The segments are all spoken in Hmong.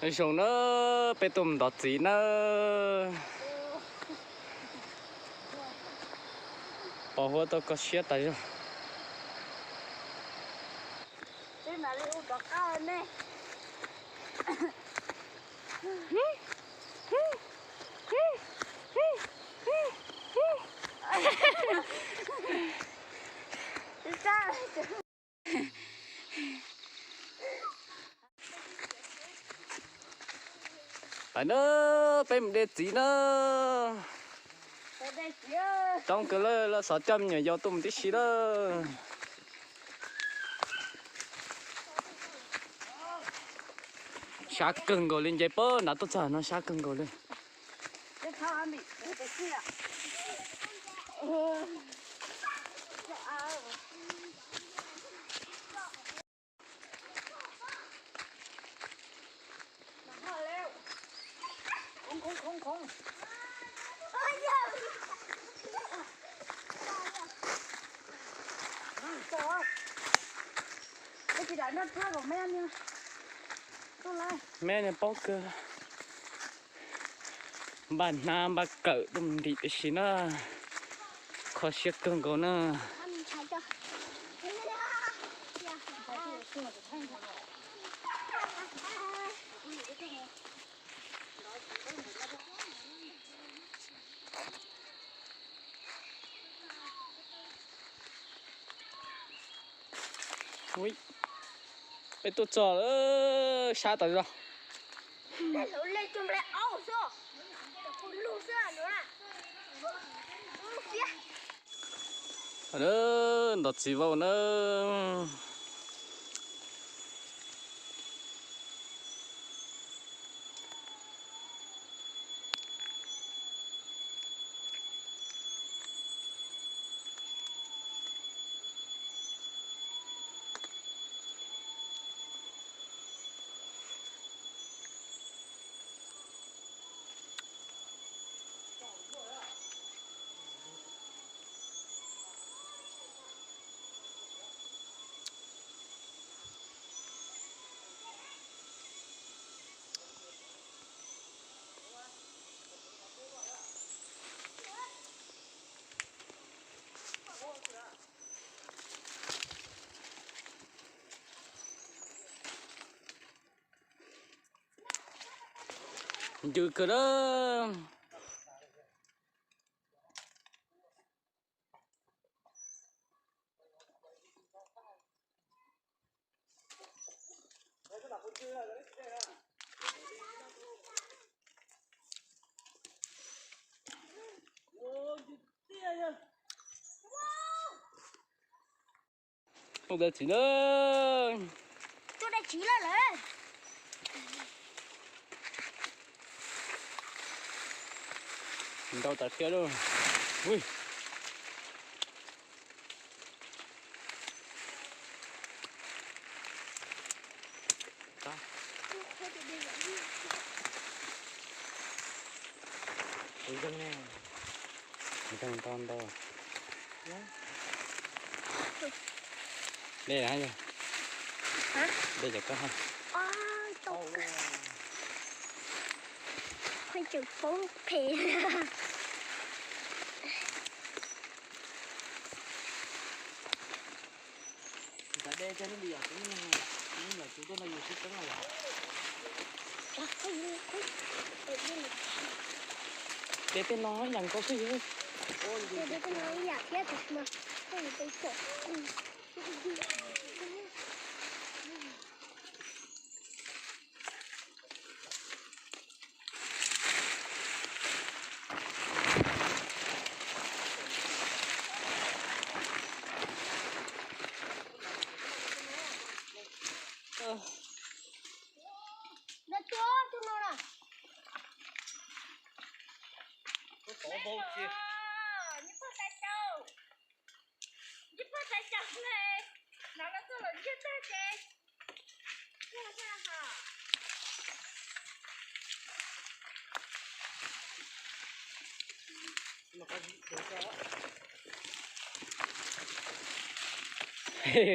Zoo na, peb tuaj mus ntov txiv na. Pos huab tau koj siab tas zog. Pais na, peb mus de txiv na. Coob kawg lawm, lawv xov coj me nyuam yaus tuaj mus tib si lawm. Sab kawg nkaus li, nce puag nrad tuaj txog no sab kawg nkaus li. Meb niag paub kawg. Npaj hnab npaj kawm tuaj mus ntim tib si na. Kho siab kawg nkaus na. Ui, peb tuaj txog lawm, sab tas zog. Ntov txiv vau na. Ncw kawg na. Ua dab tsi na? Tuaj dab tsi lawm lawm? Ntau tas thiab lauj. Ui. Ntau ntau. Dej na yog. Hả? Dej cov koj ha. Khoan chịu phóng phe. Ntawm dej cog lub li yog, lub yog tsis tuaj no yus sib txeeb los yog. Ces tej no ib yam nkaus xwb yus. Tej no ib yam thiab tab sis mas tej no pes tsawg.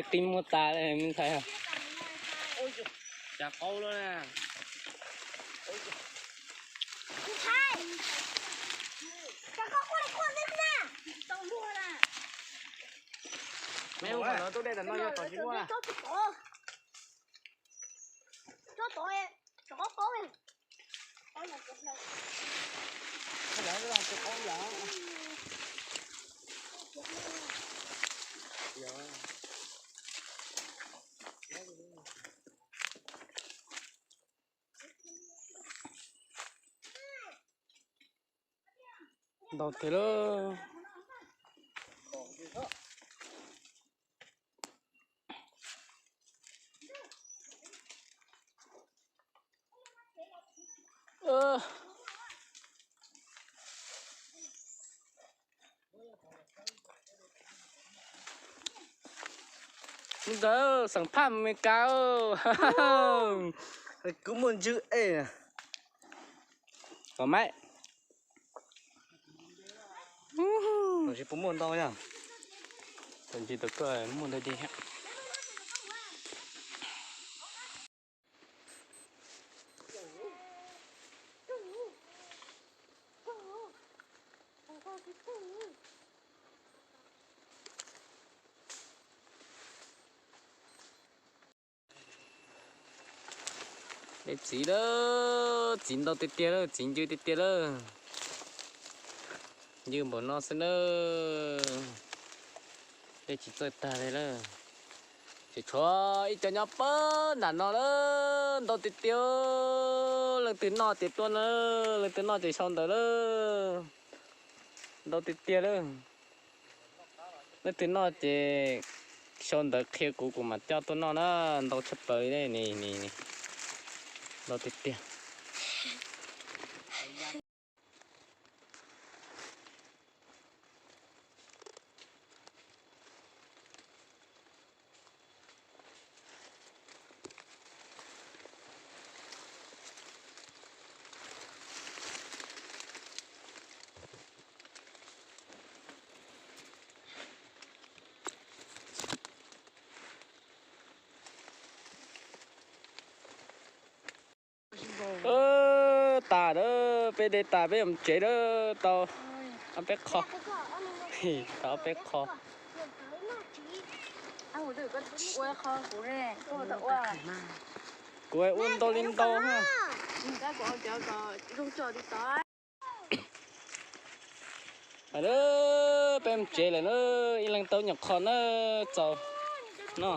Qi muag tas li me ntxhais. Cas qaub lawm na. Meb hu qhov no tub dej tas no yog tom tsis muaj. Ntau tiag lawm. Ntawd xeem Phaj Amelikas, kuv muaj ntswg es kom maiv. Tsis puas muaj ntau yog. Tau ntsis tau koj muaj ntau dej thiab. Dej txiv lawm, txiv ntau tiag tiag lawm, txiv ncw tiag tiag lawm. Ncw npaum no xwb na. Dej tsis txawj tag li lawm. Tseem tshuav ib co nyob pab nram no lawm, ntau tiag tiag. Leej twg noj ces tuaj na, leej twg noj ces sau ntawv lawm. Ntau tiag tiag lawm. Leej twg noj ces sau ntawv qhia kuv, kuv mam coj tuaj noj na. Ntau tshaj plaws li ne, ntau tiag tiag. Tas lawm, peb de tas peb yuav mus tsev lawm, tau ob peb qho, tau ob peb qho. Kuv ua ntau li ntau na. Peb mus tsev lawm na, ib leeg tau nyuam qho na, txaus no.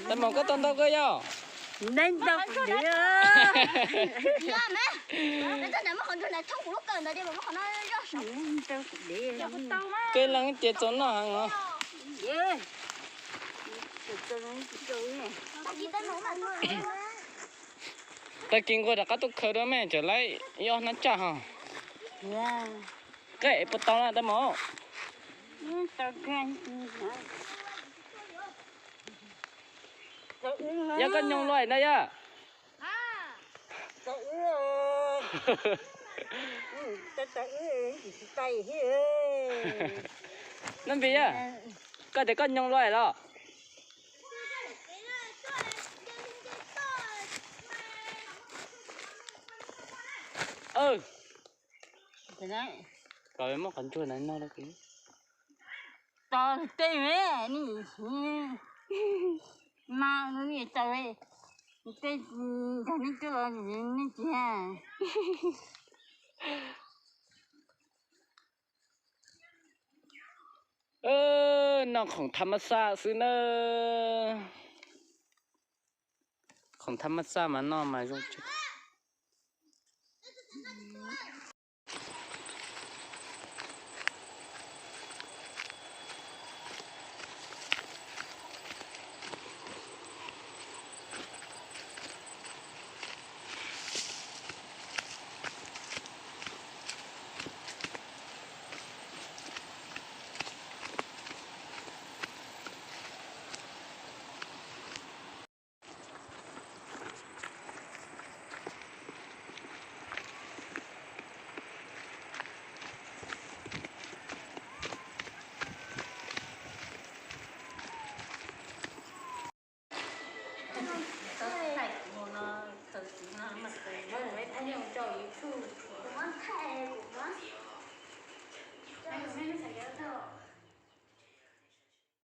Tais Maum, koj tau ntau koj yog? Koj leej ces txaus noj heev os. Tag kis nquag rov qab tuaj khaws dua mej, tseem laib ib ob hnab tsaj ho. Qe puas tau na Tais Maum? Yog koj nyoog luaj na yog. Nab Npis, koj tias koj nyoog luaj los? Kom muab qhov ntsuag no no. Tos tej me, nej mas nej tau tej, nrog nej tuaj los nej tsis. Noj khoom tham mas xaj xwb na. Khoom tham mas xaj mas noj mas zoo tshaj.